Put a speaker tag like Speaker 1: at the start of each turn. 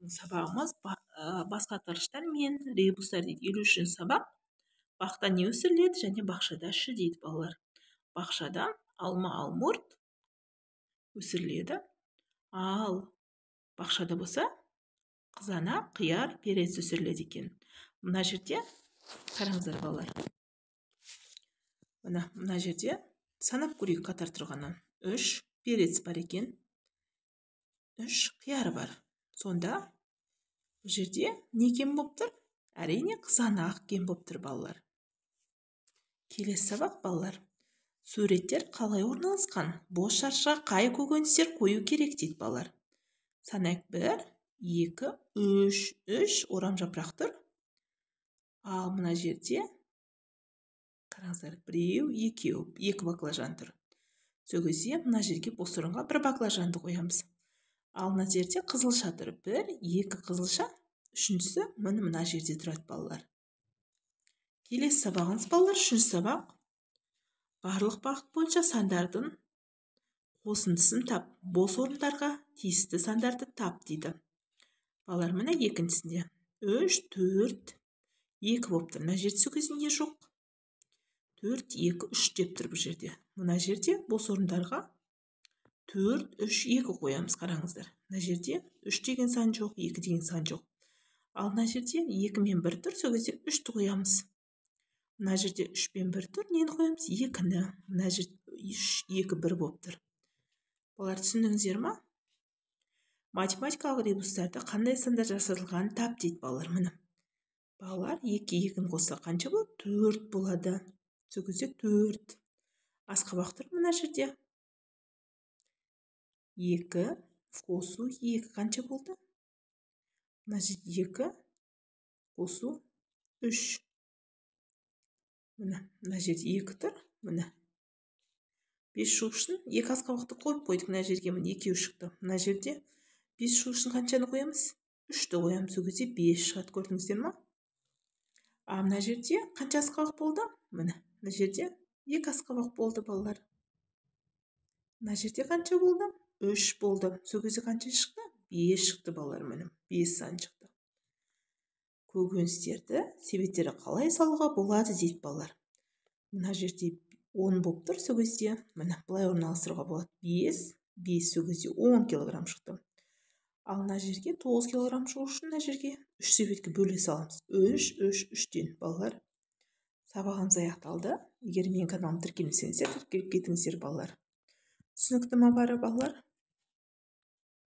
Speaker 1: Сабағымыз басқартқыштар мен ребустар дейді. 53-сабақ. Бақта не өсіріледі және бақшада шы дейді балалар. Бақшада алма, алмұрт өсіріледі. Ал бақшада болса қызанақ, қияр, перец өсіріледі екен. Мына жерде қараңыздар балалар. Мына жерде санап көрейік қатар тұрғаннан. 3 перец бар екен. 3 қияр бар. Сонда бұл жерде не кем болып тұр? Әрине, қызанақ кем болып тұр балалар. Келесі сабақ балалар. Суреттер қалай орналасқан? Бос шаршыға қай көкөністер қою керек дейді балалар. Санайық 1, 2, 3, 3 орам жапырақ тұр. Ал мына жерде қараңыздар, 1, 2, 2 баклажан тұр. Сол кезде мына жерге бос орынға 1 баклажанды қоямыз. Ал мына жерде қызылша тұр. 1, 2 қызылша, үшіншісі міне мына жерде тұрады балалар. Келесі сабағымыз балалар, үшінші сабақ. Барлық бағыт бойынша сандардың қосындысын тап, бос орындарға тиісті сандарды тап дейді. Балалар, міне екіншісінде 3, 4, 2 болып тұр. Мына жерде сол кезде не жоқ? 4, 2, 3 деп тұр бұл жерде. Мына жерде бос орындарға 4, 3, 2 қоямыз, қараңыздар. Мына жерде 3 деген сан жоқ, 2 деген сан жоқ. Ал мына жерде 2 мен 1 тұр, сол кезде 3-ті қоямыз. Мына жерде 3 пен 1 тұр, нені қоямыз? 2-ні. Мына жерде 3, 2, 1 болып тұр. Балалар, түсіндіңіздер ма? Математикалық ребустарда қандай сандар жасалғанын тап дейді балалар. Міне. Балалар, 2, 2-ні қосса қанша болады? 4 болады. Сол кезде 4. Асқабақ тұр мына жерде. 2 қосу 2 қанша болды? Мына жерде 2 қосу 3. Міне, мына жерде 2 тұр. Міне. 5 шығу үшін 2 асқабақты қойып қойдық мына жерге, міне 2 шықты. Мына жерде 5 шығу үшін қаншаны қоямыз? 3-ті қоямыз. Сол кезде 5 шығады, көрдіңіздер ма? А мына жерде қанша асқабақ болды? Міне, мына жерде 2 асқабақ болды балалар. Мына жерде қанша болды? 3 болды. Сол кезде қанша шықты? 5 шықты балалар, міне 5 сан шықты. Көкөністерді себеттерге қалай салуға болады дейді балалар. Мына жерде 10 болып тұр, сол кезде міне былай орналастыруға болады. 5, 5, сол кезде 10 килограмм шықты. Ал мына жерге 9 килограмм шығу үшін мына жерге 3 себетке бөле саламыз. 3, 3, 3-тен балалар. Сабағымыз аяқталды. Егер менің каналыма тіркелмесеңіздер, тіркеліп кетіңіздер балалар. Түсінікті ма бәрі балалар?